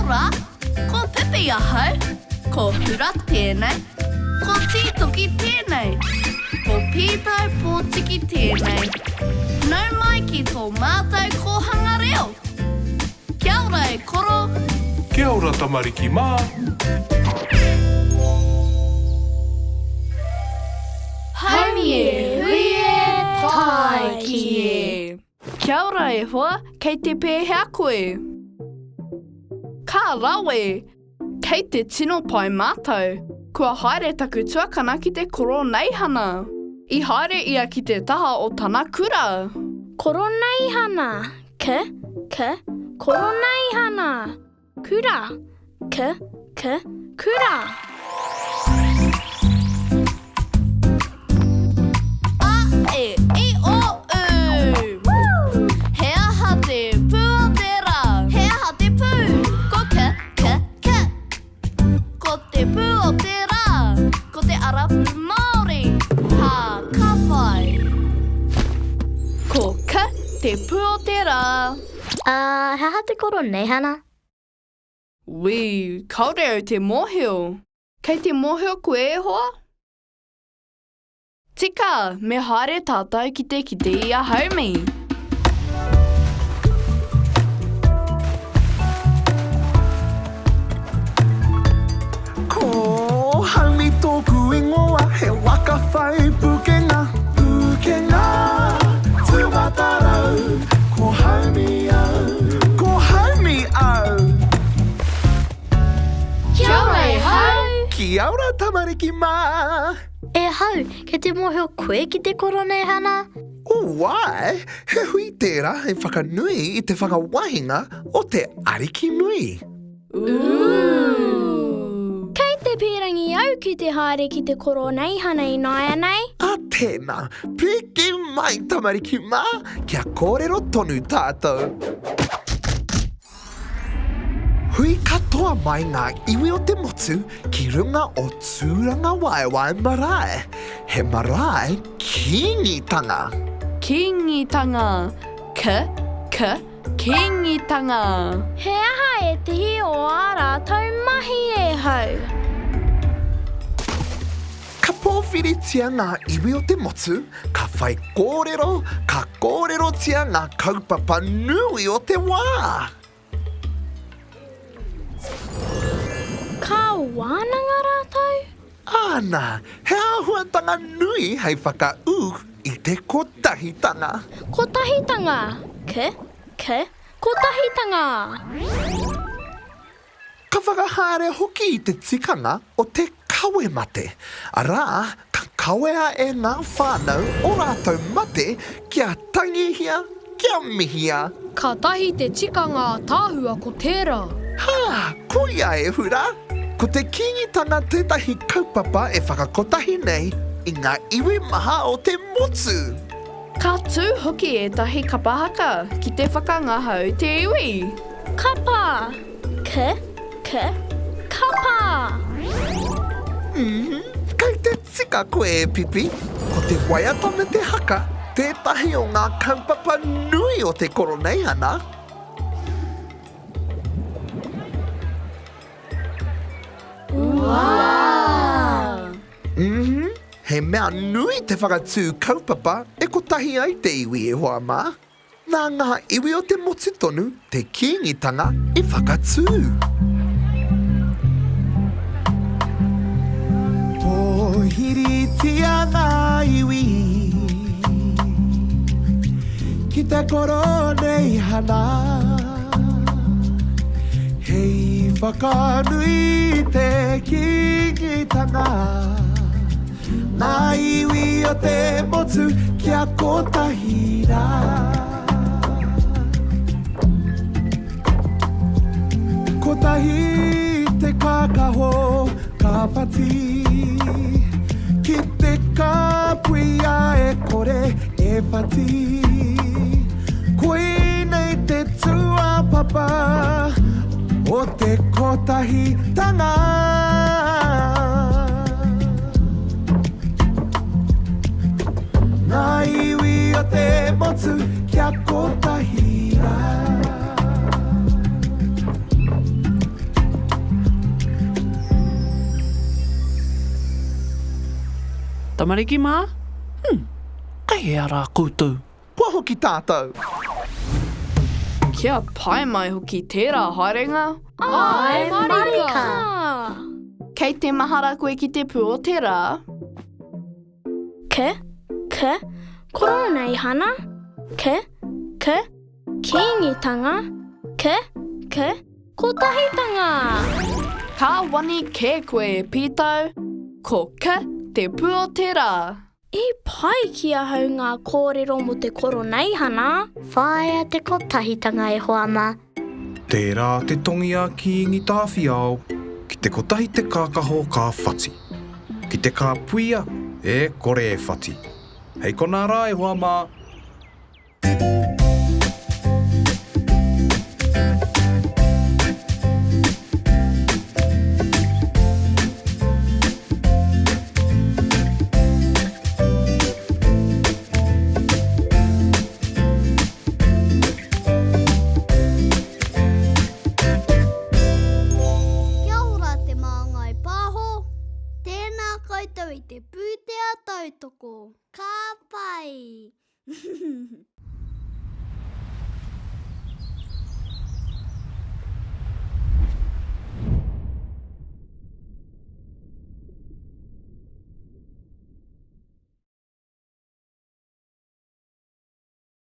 ora! Ko Pipi ahau, ko Hura tēnei, ko Tītoki tēnei, ko Pītau Pōtiki tēnei. Nau mai ki tō mātou kōhanga reo! Kia ora e koro! Kia ora tamariki mā! Haumi e hui e, tāiki e! Kia ora e hoa, kei te pēhea koe? Ka rawe! Kei te tino pai mātou. Kua haere taku tuakana ki te Koroneihana. I haere ia ki te taha o tana kura. Koroneihana, k, k, Koroneihana! Kura, k, k, Kura! A, E, I, O, U. He aha te pū o te rā? He aha te pū? Ko K, K, K. Ko te pū o te rā. Ko te ara pū Māori. Hā, ka whai. Ko K te pū o te rā. Ā, he aha te koroneihana? Wī, kāore au te mōhio. Kei te mōhio koe e hoa? Tika, me haere tātou ki te kite i a Haumi. Ko Haumi tōku ingoa, he waka whai pukenga, pukenga, tūmatarau, ko Haumi au, ko Haumi au. Kia ora e Hau! Kia ora tamariki mā! E Hau, kei te mōhio koe ki te Koroneihana? Wai, he hui tērā hei whakanui i te whakawahinga o te Ariki Nui. Ooh! Kei te pīrangi au ki te haere ki te Koroneihana ināianei. A tēnā, piki mai tamariki mā, kia kōrero tonu tātou. Hui katoa mai ngā iwi o te motu ki runga o Tūrangawaewae marae, he marae Kīngitanga. Kīngitanga, k, k, Kīngitanga. He aha ētehi o ā rātou mahi e Hau? Ka pōwhiritia ngā iwi o te motu, ka whai kōrero, ka kōrerotia ngā kaupapa nui o te wā. Ka wānanga rātou? Āna, he āhuatanga nui hei whakaū i te kotahitanga. Kotahitanga, k, k, kotahitanga! Ka whakahaere hoki i te tikanga o te kawe mate, arā, ka kawea e ngā whānau ō rātou mate kia tangihia, kia mihia. Kātahi te tikanga ātaahua ko tērā. Hā, koia e Hura! Ko te Kīngitanga tētahi kaupapa e whakakotahi nei i ngā iwi maha o te motu. Ka tū hoki ētahi kapa haka ki te whakangahau te iwi. Kapa! K, k, kapa! Umm, kei te tika koe e Pipi. Ko te waiata me te haka tētahi o ngā kaupapa nui o te Koroneihana. Uaa! Umm, he mea nui te whakatū kaupapa e kotahi ai te iwi e hoa mā. Nā ngā iwi o te motu tonu te Kīngitanga i whakatū. Pōhiritia ngā iwi ki te Koroneihana hei whakanui te Kīngitanga. Ngā iwi o te motu kia kotahi rā. Kotahi te kākaho ka whati Ki te kāpuia e kore e whati Koinei te tūāpapa o te kotahitanga. Ngā iwi o te motu kia kotahi rā. Tamariki mā, hmm, kei hea rā koutou? Kua hoki tātou. Kia pai mai hoki tērā haerenga. Āe marika! Kei te mahara koe ki te pū o te rā? K, K, Koroneihana, K, K, Kīngitanga, K, K, Kotahitanga! Ka wani kē koe e Pītau, ko K te pū o te rā. I pai ki ahau ngā kōrero mō te Koroneihana. Whāia te kotahitanga e hoa mā. Tērā te tongi a Kīngi Tāwhiao, ki te kotahi te kākaho ka whati. Ki te kāpuia, e kore e whati. Hei konā rā e hoa mā! Kia ora Te Māngai Pāho. Tēnā koutou i te pūtea tautoko. Ka pai!